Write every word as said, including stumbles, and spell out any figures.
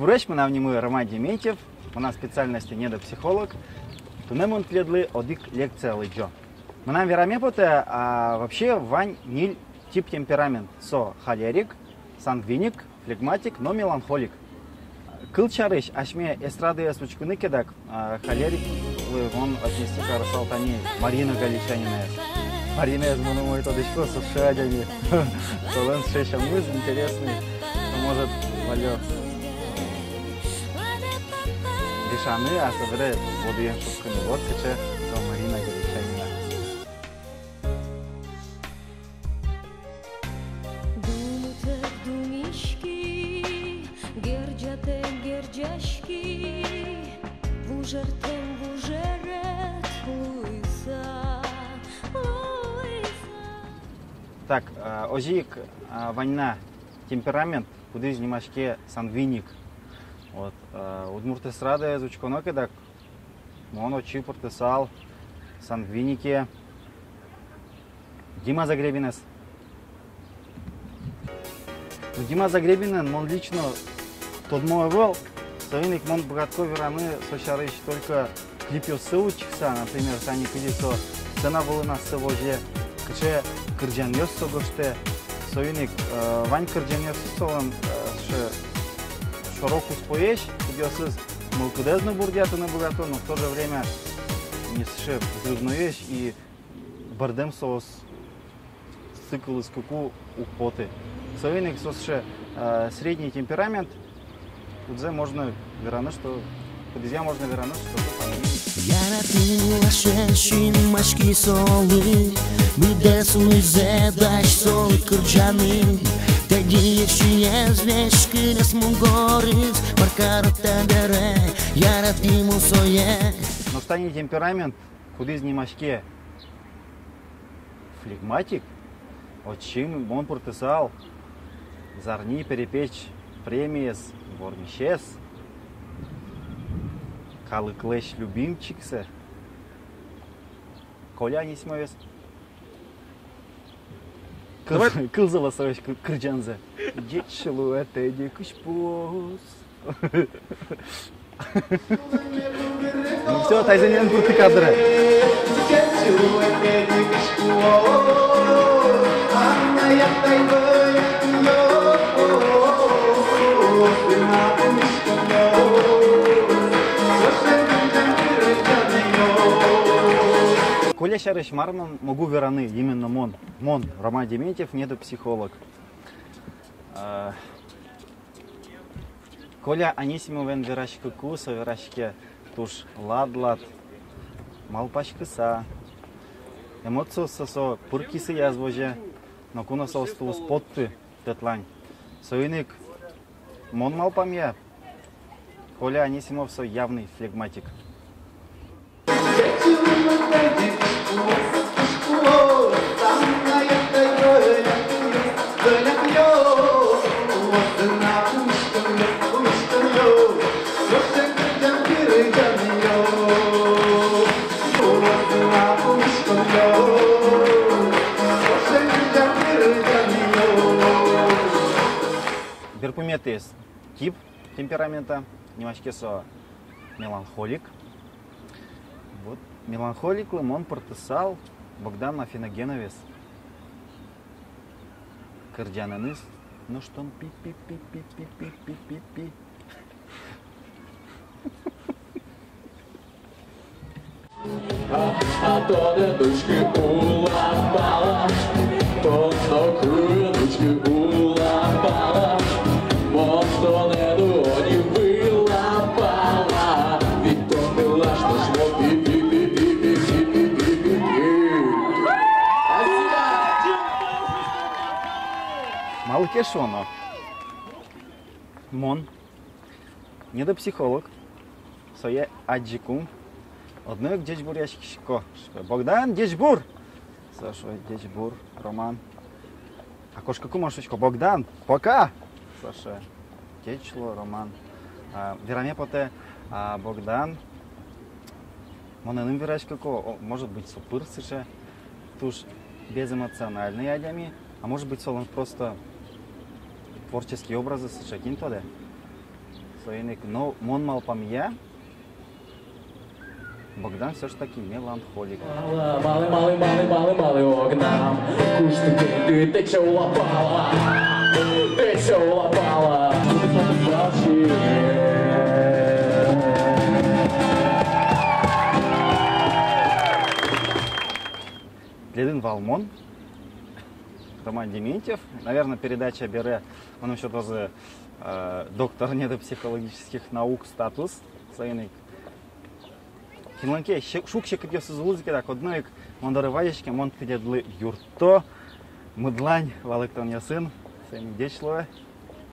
Буресь, мынам нимы Рома Дементьев, мынам специальность недопсихолог. Туннэ мон тӥледлы одӥг лекция лыдӟо. Мынам вераме потэ, а, вообще вань ньыль тип темперамент. Со холерик, сангвиник, флегматик но меланхолик. Кылсярысь, асьме эстрадаез учкыны ке дак, а, холериклы мон отнести карысал тани Марина Галичанинаез. Маринаез мон умой тодӥсько, со сыӵе адями. Солэн сыӵе сямыз интересный, что может валлё дышаны, а собере водыен шуккыны. Вот сыӵе со Марина Галичанина. Думытэк думиськи, герӟатэк герӟаськи, вужертэк вужерет луыса, луыса. Так, а, озьы ик, а, вань на темперамент, кудӥз нимаське сангвиник. Вот, а, удмурт эстрадаез учконо ке дак, мон отчы пыртысал сангвинике Дима Загребинэз. Ну, Дима Загребинэн мон лично тодмо ӧвӧл, соин ик мон быгатӥсько вераны со сярысь только клипъёссэ учкыса, например, тани кызьы со сцена вылын ассэ возе, кыӵе кырӟанъёс со гожтэ. Соин ик, э, вань кырӟанъёс солэн, э, сыӵе шоро-куспоесь, кудъёсыз мылкыдэз но бурдъятыны быгато, но в то же время не сыӵе взрывноесь и бӧрдэм соос, циклыз кыку уг поты. Соин ик со сыӵе, э, средний темперамент, кудзэ можно вераны, что, кудӥзъя можно вераны, что со сангвиник. Яратӥ нылашен, синмаськи солы, быдэс умойзэ дась солы кырӟаны. Тӧдьы йырсиез, веськынэз, мугорыз, мар карод табере, яратӥ мон сое. Нош тани темперамент, кудӥз нимаське флегматик, отчы мон пыртысал «Зарни перепеч» премиез вормисез, калыклэсь любимчиксэ, Коля Анисимовез. Давай. Кылзы-, кылзылэ солэсь кы-, кырӟанзэ. Ӟеч луэ тӧдьы кызьпуос. Ну всё, таизэ ньыль пыртӥ кадре. Коля сярысь мар мон могу вераны, именно мон, мон, Роман Дементьев, недопсихолог. А, Коля Анисимовен вераськыку, со вераське туж лад-лад, малпаськыса, эмоциоссэ со пыр кисыяз возе, ноку но соосты уз потты тӥледлань. Соин ик мон малпамъя, Коля Анисимов со явный флегматик. Берпуметӥез тип темперамента, нимаське со меланхолик. Вот меланхоликлы мон пыртысал Богдан Афиногеновез. Кырӟанэныз «Нош тон пи-пи-пи-пи-пи-пи-пи-пи». А, а тонэ дӥськут улапала, тон ноку дӥськут улапала, мон тонэ но одӥг вылапала, витьтон нылаш нош но пи-пи-пи-пи-пи-пи-пи-пи-пи. Малы ке шуоно, мон недопсихолог, сое адӟыкум, одно ик ӟечбуръяськисько. Шуэ: «Богдан, ӟечбур!» Со шуэ: «Ӟечбур, Роман». А кошкыкум мон шуисько: «Богдан, пока!» Со шуэ: «Ӟеч лу, Роман». А, вераме потэ, а, Богдан монэным вераськыку, о, может быть, со пыр сыӵе туж безэмоциональный адями, а может быть, солэн просто творческий образэз сыӵе, кин тодэ. Соин ик, но мон малпамъя, Богдан всё ж таки меланхолик. Малы, малы, малы, малы, малы огнам куштытэды тэчо улапала, тэчо улапала. Тӥледын вал мон, Роман Дементьев. Наверное, передача бере мыным сётозы, э, доктор недопсихологических наук статус. Соин ик кинлэн ке шу-, шуг-секытъёсыз луозы ке, так, одно ик мон доры вазиське, мон тӥледлы юртто мыдлань валэктонъёсын. Соин ик ӟеч луэ.